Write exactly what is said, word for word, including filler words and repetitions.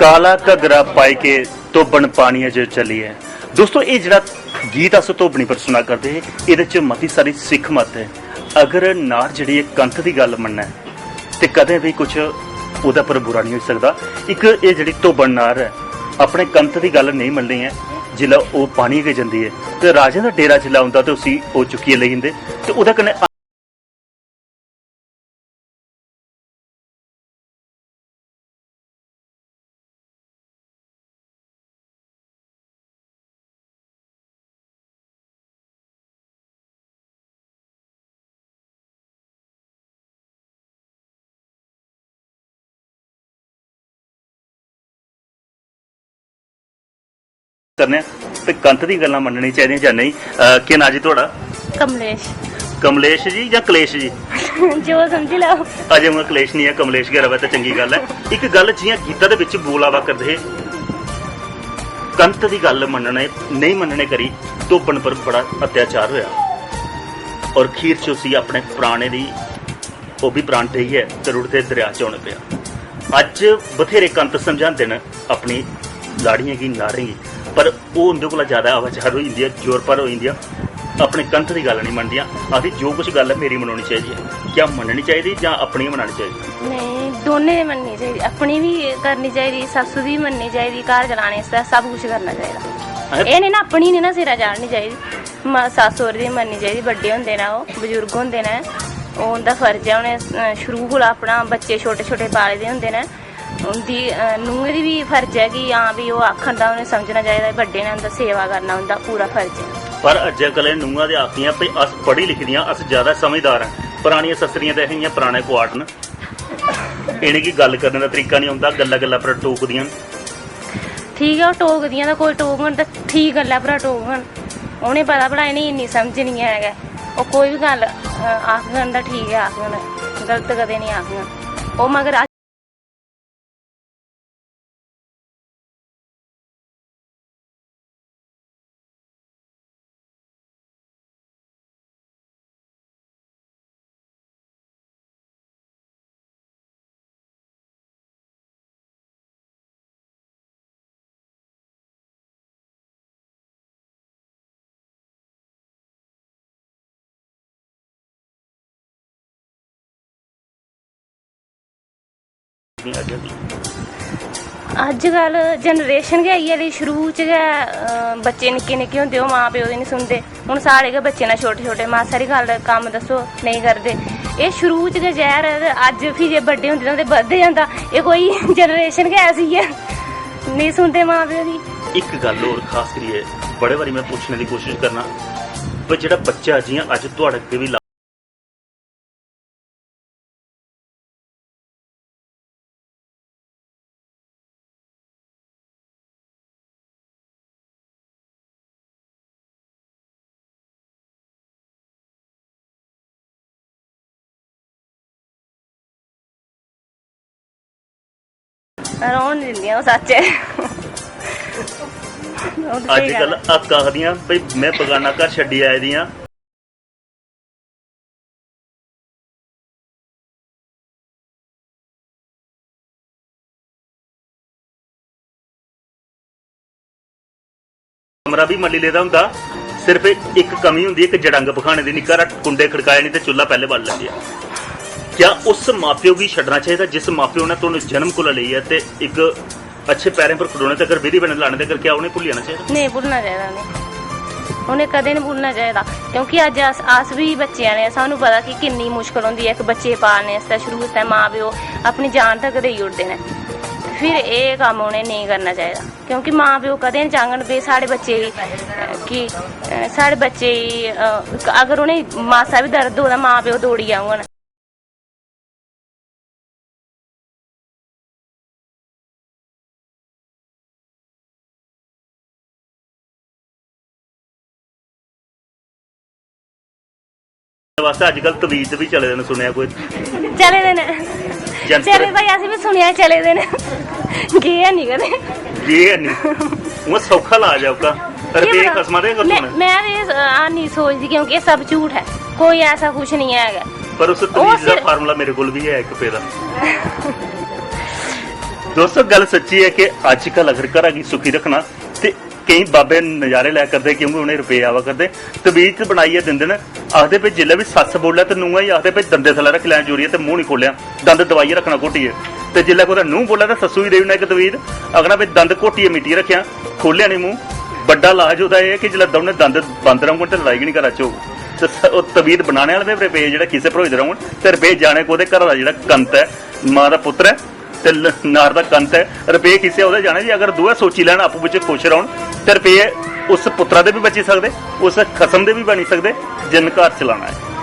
काला घग्गरा पाई के धोबन पानियै च चली ऐ। दोस्तो, एह् जेह्ड़ा गीत अस धोबनी पर सुना करदे हे, एह्दे च मती सारी सिक्ख मत ऐ। अगर नार जेह्ड़ी ऐ कंत दी गल्ल मन्नै, ते कदें बी कुछ ओह्दे पर बुरा निं होई सकदा। इक एह् जेह्ड़ी धोबन नार ऐ, अपने कंत दी गल्ल नेईं मन्ननी ऐ। जिसलै ओह् पानियै च जंदी ऐ ते राजें दा डेरा जिसलै औंदा ते उसी ओह् चुक्कियै लेई जंदे, ते ओह्दे कन्नै करने आं, ते कंत दी गल्लां मन्ननी चाहिदियां जां नेईं। अ, केह् नांऽ जी थुआढ़ा? कमलेश। कमलेश जी जां कलेश जी? जो समझी लैओ। अजें उ'आं कलेश निं ऐ, कमलेश गै र'वै ते चंगी गल्ल ऐ। इक गल्ल जि'यां गीता दे बिच बोल आवा करदे हे, कंत दी गल्ल मन्नने, नेईं मन्नने करी धोबन पर बड़ा अत्याचार होआ, और खीर च उसी अपने प्राणें दी, ओह् बी प्राण देइयै ते रुढ़दे दरेआ च होना पेआ। अज्ज बथेरे कंत समझांदे न अपनी लाड़ियें गी, नारें गी, पर ओह् उं'दे कोला ज्यादा अवाचार होई जंदी ऐ, जोर पर होई जंदियां, अपने कंत दी गल्ल निं मनदियां। आखदी जो कुछ गल्ल ऐ मेरी मनोनी चाहिदी ऐ। क्या मननी चाहिदी जां अपनी गै मनानी चाहिदी? नेईं, दोनें दी मननी चाहिदी, अपनी बी करनी चाहिदी, सस्सू दी बी मननी चाहिदी, घर चलाने आस्तै सब कुछ करना चाहिदा। अहें एह् निं ना, अपनी निं ना सिरा चाढ़नी चाहिदी। म-, सस्स सौह्रे दी मननी चाहिदी, बड्डे होंदे न ओह्, बजुर्ग होंदे न, ओह् उं'दा फर्ज ऐ, उ'नें, अ, शुरू कोला अपना बच्चे छोटे छोटे पाले दे होंदे न, उं'दी, अ, नूहें दी बी फर्ज ऐ कि हां, भी ओह् आखन तां उ'नें समझना चाहिदा, बड्डे न, उं'दा सेवा करना उं'दा पूरा फर्ज ऐ। पर अज्जै कल्लै नूहां ते आखदियां भई अस पढ़ी लिखी दियां, अस ज्यादा समझदार आं। परानियां सस्सरियां ते असें इ'यां पराने कुआट न, इ'नेंगी गल्ल करने दा तरीका निं औंदा, गल्ला गल्ला पर टोकदियां न। ठीक ऐ, ओह् टोकदियां तां कोई टोकङन तां ठीक गल्लै पर टोकङन। उ'नें पता भला इ'नेंगी इन्नी समझ निं ऐ गै। ओह् कोई बी गल्ल, अ, आखङन तां ठीक ऐ आखङन, गलत कदें निं आखङन। ओह् मगर अज्जकल जनरेशन गै इ'यै जेही, शुरू च गै, अ, बच्चे निक्के निक्के होंदे, ओह् मां प्यो दी निं सुनदे। हून साढ़े गै बच्चे न छोटे छोटे, मासा हारी गल्ल, कम्म दस्सो, नेईं करदे। एह् शुरू च गै जैह्र ऐ, ते अज्ज फ्ही जे बड्डे होंदे तां ते बधदे जंदा। एह् कोई जनरेशन गै ऐसी ऐ, नेईं सुनदे मां प्यो दी। इक गल्ल होर खास करियै बड़े बारी में पुच्छने दी कोशश करना, पर जेह्ड़ा बच्चा जि'यां अज्ज थुआढ़े अग्गें बी ला- रौह्न निं दिंदियां, ओह् सच्च ऐ। ओह् ते स्हेई अज्जकल गल्ल ऐ। हक्क आखदियां भई में बगाना घर छड्डी आई दी आं। कमरा बी मल्ली लेदा होंदा, सिर्फ इक कमी होंदी, इक जड़ंग भखाने दी, निक्का हारा कुंडे खड़काए निं ते चु'ल्ला पैह्लें बाली लैंदे आ। क्या उस मां-प्यो गी छड्डना चाहिदा जिस मां-प्यो ने तुहानू जन्म कोला लेइयै ते इक अच्छे पैरें पर खड़ोने तगर, विधि बने लाने तगर, क्या उ'नें भुल्ली जाना चाहिदा? नेईं भुल्लना चाहिदा उ'नें। उ'नें कदें निं भुल्लना चाहिदा, क्योंकि अज्ज अस, अस बी बच्चे आह्ले आं, सानूं पता कि किन्नी मुश्कल होंदी ऐ इक बच्चे गी पालने आस्तै। शुरू आस्तै मां-प्यो अपनी जान तक देई ओड़दे न, फिर एह् कम्म उ'नें नेईं करना चाहिदा, क्योंकि मां-प्यो कदें निं चाह्ङन कि साढ़े बच्चे गी, कि, साढ़े बच्चे गी, अगर उ'नेंगी मासा बी दर्द होऐ तां मां-प्यो दौड़ियै औङन। वास्तै अज्जकल तवीज बी चले दे न, सुनेआ कोई? चले दे न। यंत्र। चले भाई, असें बी सुनेआ चले दे न। गे है निं कदें। गे है निं। उ'आं सौखा लाज ऐ ओह्का। केह् रपेऽ पता? खसमा दे गै में, में ते, अ, निं सोचदी, क्योंकि एह् सब झूठ ऐ, कोई ऐसा कुछ निं है गै। पर उस ओह् तवीज दा सिर- फार्मूला मेरे कोल बी है इक पेदा। दोस्तों, गल्ल सच्ची ऐ कि अजकल अगर घरा गी सुखी रक्खना ते केईं बाबे नजारे लै करदे, क्योंकि उ'नें रपेऽ आवा करदे। तबीज ते बनाइयै दिंदे न, आखदे भई जिसलै बी सस्स बोलै ते नूंहा गी आखदे भई दंदे थल्लै रक्खी लैं जोरियै ते मूंह निं खोह्लेआं, दंद दबाइयै रक्खना घोटियै। ते जिसलै कुतै नूंह् बोलै ते सस्सू गी देई ओड़ना इक तबीज, आखना भई दंद घोटियै मिट्टी रक्खेआं, खोह्लेआ निं मूंह। बड्डा लाज ओह्दा एह् ऐ कि जिसलै दौनें दंद बंद रौह्ङन ते लड़ाई गै निं घरा च होग। ते स-, ओह् तबीज बनाने आह्ले बी रपेऽ जेह्ड़ा खीसे भरोचदे रौह्ङन ते रपेऽ जाने कोह्दे? घरा दा जेह्ड़ा कंत ऐ, मां दा पुत्तर ऐ, ते ल-, नार दा कंत ऐ, रपेऽ खीसे ओह्दे जाने जी। अगर दोऐ सोची लैन, आपूं बिच्चें खुश रौह्न, ते रपेऽ उस पुत्तरा दे बी बची सकदे, उस खसम दे बी बनी सकदे, जिन्न घर चलाना ऐ।